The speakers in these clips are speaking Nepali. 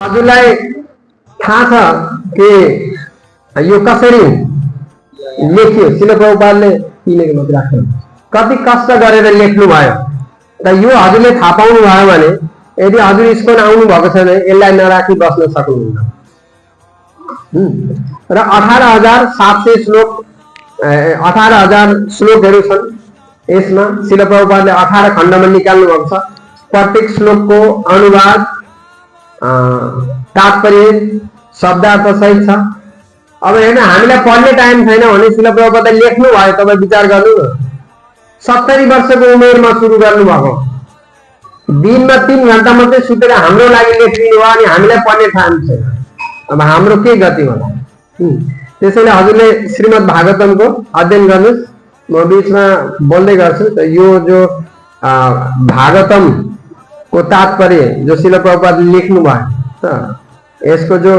हजुरलाई थाहा छ कि यो कसरी लेख्यो? शिल प्रभुपादले किनेको मात्रै राख्नु, कति कष्ट गरेर लेख्नु भयो। र यो हजुरले थाहा पाउनु भयो भने यदि हजुर इस्कोन आउनु भएको छैन यसलाई नराखी बस्न सक्नुहुन्न। र 18,700 श्लोक 18,000 श्लोकहरू छन् यसमा। शिल प्रभुपादले 18 खण्डमा निकाल्नु भएको छ। प्रत्येक श्लोकको अनुवाद, तात्पर्य, शब्दार्थ सहित छ। अब हेर्न, हामीलाई पढ्ने टाइम छैन भने शिल प्रभुपादले लेख्नु भयो। तपाईँ विचार गर्नु न, 70 वर्षको उमेरमा सुरु गर्नु भएको, दिनमा 3 घण्टा मात्रै सुतेर हाम्रो लागि लेखिदिनु भयो अनि हामीलाई पढ्ने टाइम छैन। अब हाम्रो के गति होला? त्यसैले हजुरले श्रीमद् भागवतमको अध्ययन गर्नुहोस्। म बीचमा बोल्दै गर्छु। त यो जो भागवतमको तात्पर्य जो शिल प्रभुपादले लेख्नु भयो, यसको जो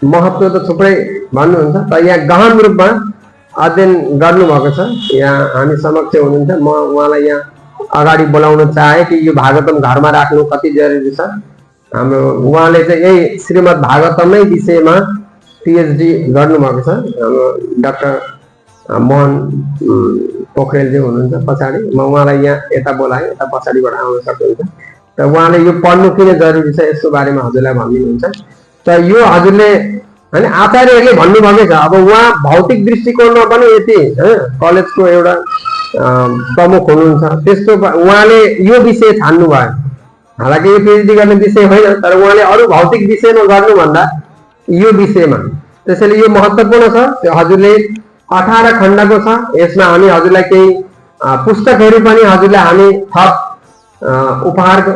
महत्व त थुप्रै भन्नुहुन्छ, त यहाँ गहन रूपमा अध्ययन गर्नुभएको छ। यहाँ हामी समक्ष हुनुहुन्छ। म उहाँलाई यहाँ अगाडि बोलाउन चाहे कि यो भागवतम घरमा राख्नु कति जरुरी छ। हाम्रो उहाँले चाहिँ यही श्रीमद् भागवतमै विषयमा पिएचडी गर्नुभएको छ। हाम्रो डाक्टर मोहन पोखरेलजी हुनुहुन्छ पछाडि। म उहाँलाई यहाँ यता बोलाएँ, यता पछाडिबाट आउन सक्नुहुन्छ। त उहाँले यो पढ्नु किन जरुरी छ यसको बारेमा हजुरलाई भनिदिनुहुन्छ। त यो हजुरले हैन आचार्यहरूले भन्नुभएको छ। अब उहाँ भौतिक दृष्टिकोणमा पनि यति कलेजको एउटा प्रमुख हुनुहुन्छ, त्यस्तो उहाँले यो विषय छान्नु भयो। हालाकि यो पिएचडी गर्ने विषय होइन, तर उहाँले अरू भौतिक विषयमा गर्नुभन्दा यो विषयमा, त्यसैले यो महत्त्वपूर्ण छ। त्यो हजुरले 18 खण्डको छ। यसमा हामी हजुरलाई केही पुस्तकहरू पनि हजुरलाई हामी थप उपहारको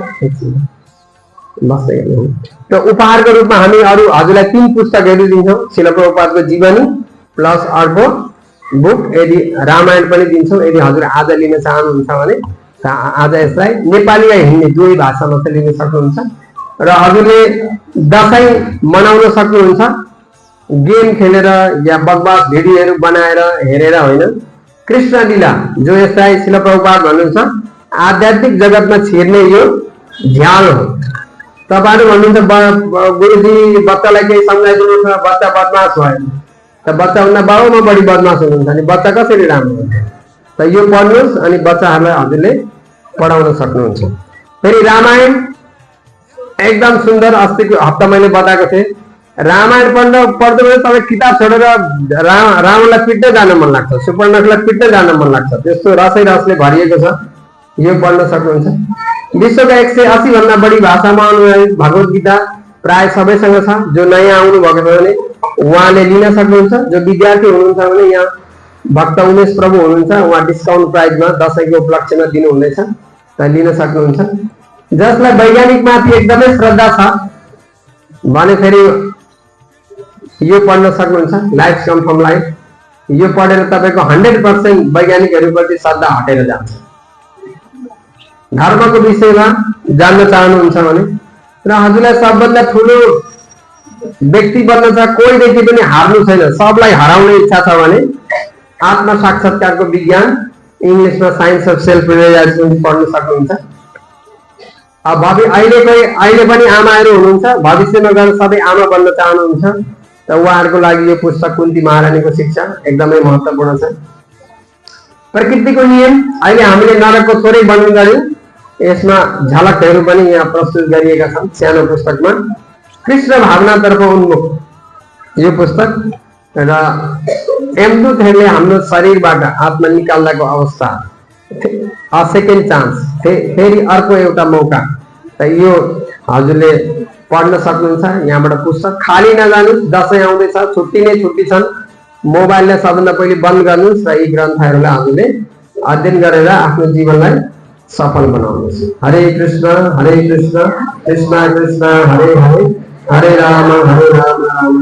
उपहारको रूपमा हामी अरू हजुरलाई 3 पुस्तकहरू दिन्छौँ। शिल प्रभुपादको जीवनी प्लस अर्को बुक, यदि रामायण पनि दिन्छौँ। यदि हजुर आज लिन चाहनुहुन्छ भने आज यसलाई नेपाली र हिन्दी दुवै भाषामा चाहिँ लिन सक्नुहुन्छ। र हजुरले दसैँ मनाउन सक्नुहुन्छ, गेम खेलेर या बकवास भिडियोहरू बनाएर हेरेर होइन। कृष्ण लीला जो यसलाई शिल प्रभुपाद भन्नुहुन्छ आध्यात्मिक जगतमा छिर्ने यो झ्याल हो। तपाईहरु भन्नुहुन्छ गुरुजी बच्चालाई केही सम्झाइदिनुहोस् न, बच्चा बदमास भयो। त बच्चा भन्दा बाउमा बढी बदमास हुनुहुन्छ अनि बच्चा कसरी राम्रो हुन्छ? त यो पढ्नुहोस् अनि बच्चाहरूलाई हजुरले पढाउन सक्नुहुन्छ। फेरि रामायण एकदम सुन्दर। अस्तिको हप्ता मैले बताएको थिएँ, रामायण पढ्दै भने तपाईँ किताब छोडेर रावणलाई पिट्दै जान मन लाग्छ, सुपर्णखलाई पिट्दै जान मन लाग्छ। त्यस्तो रसै रसले भरिएको छ, यो पढ्न सक्नुहुन्छ। विश्वका 180 भन्दा बढी भाषामा अनुवादित भगवत गीता प्राय सबैसँग छ। जो नयाँ आउनु भएको छ भने उहाँले लिन सक्नुहुन्छ। जो विद्यार्थी हुनुहुन्छ भने यहाँ भक्त उमेश प्रभु हुनुहुन्छ, उहाँ डिस्काउन्ट प्राइसमा दसैँको उपलक्ष्यमा दिनुहुँदैछ, त लिन सक्नुहुन्छ। जसलाई वैज्ञानिक माथि एकदमै श्रद्धा छ भने फेरि यो पढ्न सक्नुहुन्छ, लाइफ कम फ्रम लाइफ। यो पढेर तपाईँको 100% वैज्ञानिकहरूप्रति श्रद्धा हटेर जान्छ। धर्मको विषयमा जान्न चाहनुहुन्छ भने र हजुरलाई सबभन्दा ठुलो व्यक्ति बन्न छ, कोहीदेखि पनि हार्नु छैन, सबलाई हराउने इच्छा छ भने आत्म साक्षात्कारको विज्ञान, इङ्ग्लिसमा साइन्स अफ सेल्फ रियलाइजेसन पढ्न सक्नुहुन्छ। अब अहिले पनि आमाहरू हुनुहुन्छ, भविष्यमा गएर सबै आमा बन्न चाहनुहुन्छ, त उहाँहरूको लागि यो पुस्तक कुन्ती महारानीको शिक्षा एकदमै महत्त्वपूर्ण छ। प्रकृतिको नियम अहिले हामीले नरकको थोरै वर्णन गर्यौं, यसमा झलकहरू पनि यहाँ प्रस्तुत गरिएका छन् सानो पुस्तकमा। कृष्ण भावनातर्फ उन्मुख यो पुस्तक र यमदूतहरूले हाम्रो शरीरबाट आत्मा निकाल्दाको अवस्था, अ सेकेन्ड चान्स, फेरि अर्को एउटा मौका, त यो हजुरले पढ्न सक्नुहुन्छ। यहाँबाट पुस्तक खाली नजानुस्, दसैँ आउँदैछ, छुट्टी नै छुट्टी छन्। मोबाइललाई सबभन्दा पहिले बन्द गर्नुहोस् र यी ग्रन्थहरूलाई हजुरले अध्ययन गरेर आफ्नो जीवनलाई सफल बनाउनुहोस्। हरे कृष्ण कृष्ण कृष्ण कृष्ण हरे हरे, हरे राम राम राम